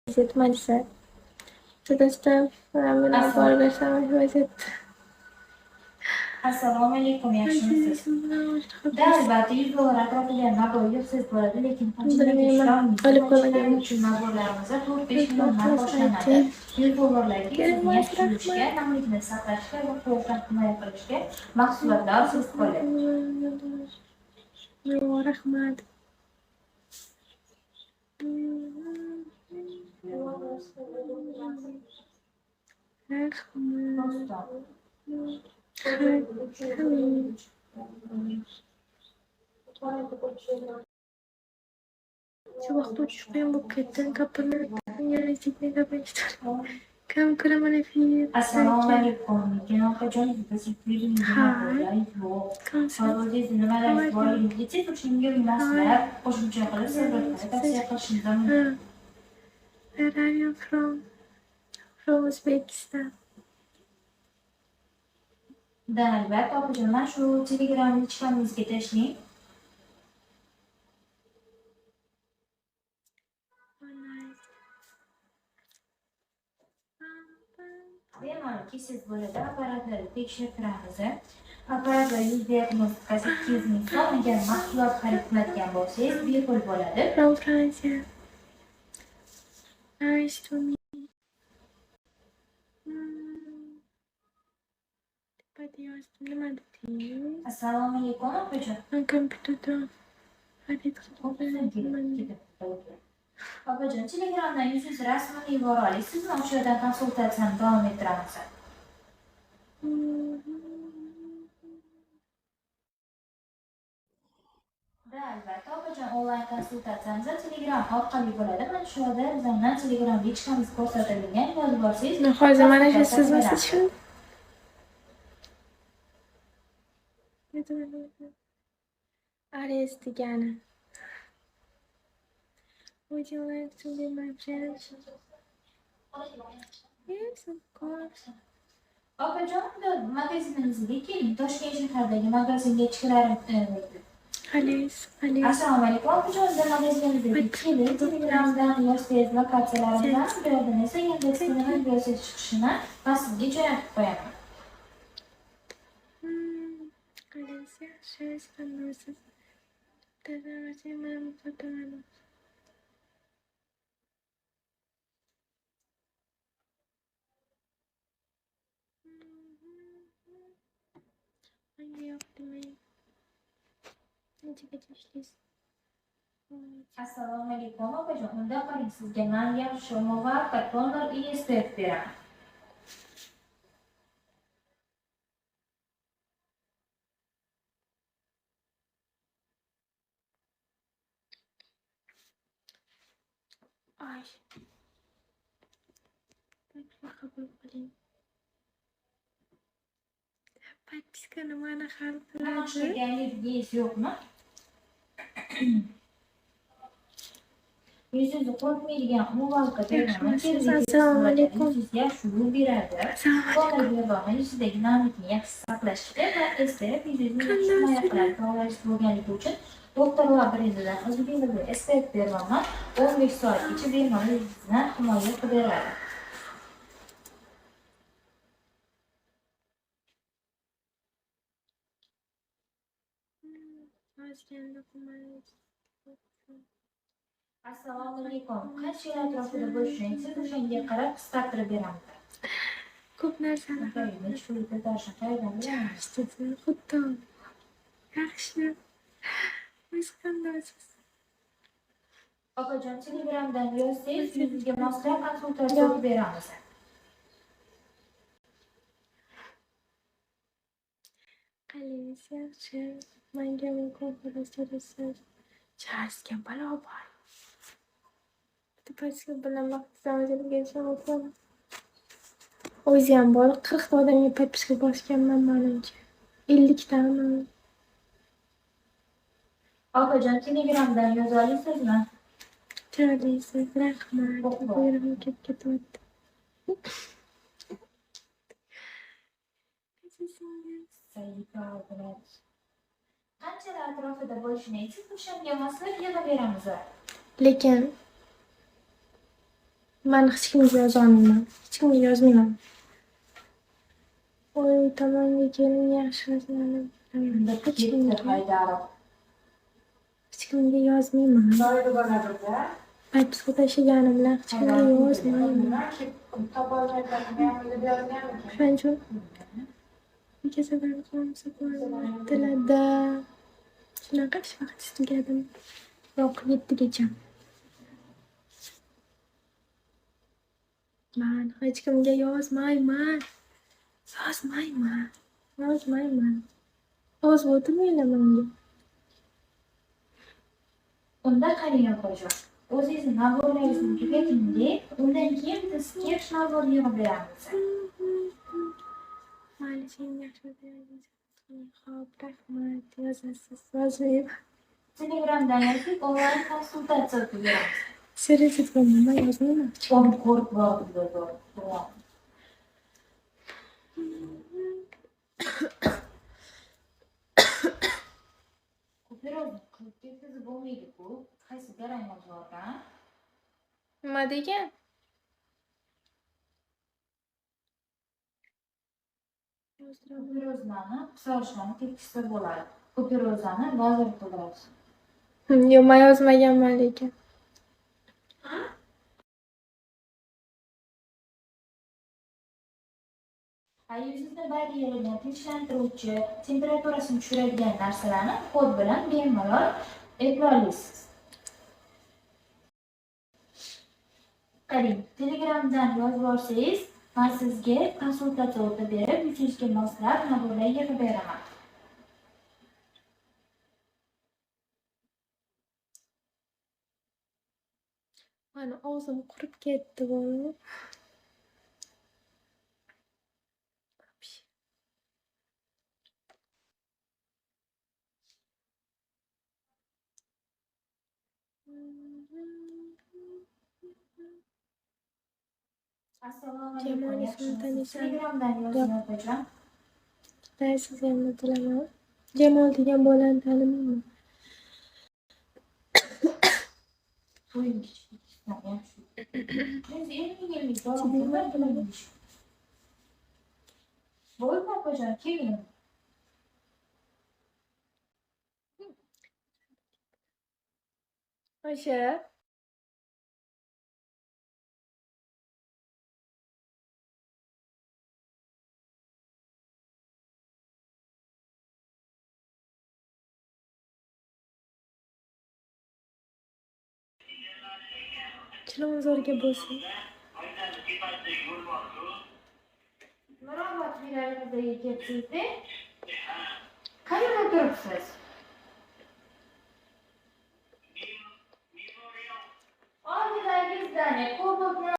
Vaziyat Malisa. Do'stim, bilan borib bersam vaziyat. Assalomu alaykum, yaxshimisiz? Da, albatta, 100 dollar atrofida mablag' yig'sangiz bo'ladi, lekin Bilmayman, olib qo'ymaganman. uchun mablag'larimiz 4-5 milliondan boshlanadi. 100 dollarlarga yuzni yaxshi yuvishga, namlikni saqlashga va quyoshdan himoya qilishga mahsulotlar olsangiz bo'ladi. Yo'q, rahmat. Rahmat. Shu vaqt o'tish qiyin bo'lib ketdi. Kam kiraman efir. Assalomu alaykum. Opajon, Ha. yo'q. Hozir nimalar borligini aytsangiz, o'shanga moslab qo'shimcha qilib sizlarga tavsiya qilishimiz mumkin. Where are you from? From Uzbekistan. Da, albatta, opajon, mana shu Telegram личка mizga tashlang. Oh, nice. Bemalol kelsangiz bo'ladi, apparatlarni tekshirib turamiz. Apparatlar yuz diagnostikasi 200 ming so'm. Agar mahsulot xarid qiladigan bo'lsangiz, bepul bo'ladi. From Francia. Nice to meet you. Tepada yozdim. Nima dedingiz? Assalomu alaykum, opajon. Man kompyuterdan xarid qilib Opajon, Telegramdan yuzingiz rasmini yubora olasizmi? O'sha yerdan konsultatsiyani davom ettiramiz. Da, albatta, opajon, onlayn konsultatsiyamiz Telegram orqali bo'ladi. Mana shu yerda bizning Telegram личка miz ko'rsatilgan. Yozib olsangiz, Hozir mana shu sizmisiz shu? Ares degani. Would you like to be my friend? Yes, of course. Opajon, magazinimizga keling. Toshkent shahridagi magazinga chiqarim. Ares, Ares. Assalomu alaykum, opajon, magazinimizga keling. Telegramdan yozsangiz lokatsiyalarimdan, bu yerdan esa Yandex nima yozsangiz chiqishini man sizga jo'natib qo'yaman. Ares, yaxshi, qandaysiz? Bitta sotaman. Manga yoqdi men. Nechagacha ishlaysiz? Assalomu alaykum, opajon. Unda qarang, sizga man yaxshi muvaffaq toner и SPF beraman. Ay. Qabul qiling. Подписка nimani hal qiladi? Boshqa allergiyangiz yo'qmi? Yuzingizni qo'rqmaydigan умывалка beraman. Assalomu alaykum. Yuzingizga yaxshi yuvib beradi. Assalomu alaykum. Toner beraman, yuzingizdagi namlikni yaxshi saqlashga va SPF yuzingizni yaxshi himoya qiladi. To'g'rilash bo'lganligi uchun Doktorlar brendidan o'zbekizda SPF beraman. 15 soatgacha bemalol yuzingizni himoya qilib beradi. Ozganda qilmaydi. Assalomu alaykum. Qancha yil atrofida bo'lishini aytsangiz, o'shanga qarab qisqartirib beramiz. Ko'p narsani Necha pul ko'tarishni qayerdan bilamiz? Yaxshi, xuddi. Yaxshi. O'zi qandaysiz? Opajon, Telegramdan yozsangiz, yuzingizga moslab konsultatsiya o'tib beramiz. Qalaysiz, yaxshi. Manga mumkin xolos so'rasiz. Chasga balo bor. Bitta bilan vaqt. O'ziyam bor. 40 ta odamga подписка bosganman manimcha. 50 tami? Opajon, Telegramdan yoza olasizmi? Chiroylisiz, rahmat. Buyrug'im kelib ketyapti. Sahifa bo'ladi. Qanchalar atrofida bo'lishini aytsangiz, o'shanga moslab yig'ib beramiz. Lekin Man hech kimga yozolmayman. Hech kimga yozmayman. Oy tomonga keling, yaxshiliklarni Unda bilaman. Hech ketdi kimga, Haydarov. hech kimga yozmayman. Joyida boradi-da. Paypizga tashlaganim bilan hech kimga yozmayman. Topolmayapman deb yozganmikin? Shuning uchun kasallar hisoblanadi. Shunaqa ish vaqti tugadim. Yo'q, 7gacha. Man hech kimga yozmayman. Yozmayman. Yozmayman. Yozib o'tirmanglar menga. Unda qarang opajon. O'zingizni набор laringizni tugating-da, undan keyin biz sketch набор yig'ib beramiz. Mayli, sen yaxshi. Xo'p, rahmat. Yozasiz. Yozmayman. Telegramdan yozib, onlayn konsultatsiya o'tib beramiz. Seriz man yozmayman. Hech O'n kimga. ko'rib bordi. Kuperozni qilib ketsa bo'lmaydi-ku. Qaysi garang yozib? Nima degan? Yozdiraman. Kuperozlarni qisarishlarni tekkizsa bo'ladi. Kuperozani lazer qildirasiz. Yo'q, man yozmaganman lekin. Yuzingizni baryerini tinchlantiruvchi, temperaturasini tushiradigan narsalarni kod bilan bemalol eplay olasiz. Qarang, Telegramdan yozib olsangiz, man sizga konsultatsiya o'tib berib, yuzingizga moslab набор lar yig'ib beraman. Mani og'zim qurib ketdi voy. Вообще. Assalomu alaykum, Jamol ismini yaxshimisiz? taniysan? Telegramdan yozing opajon. Sizga bilaman. Jamol degan bolani tanimayman. To'yim kichikdan yaxshi. Biz 50 yillik Bilmam, bilaman. Bo'ldi opajon, keling. O'sha Chilonzorga bo'lsin. Mirobod filialimizga kelibsiz-da. Qayerda turibsiz? Oldidagi здание, Kubokni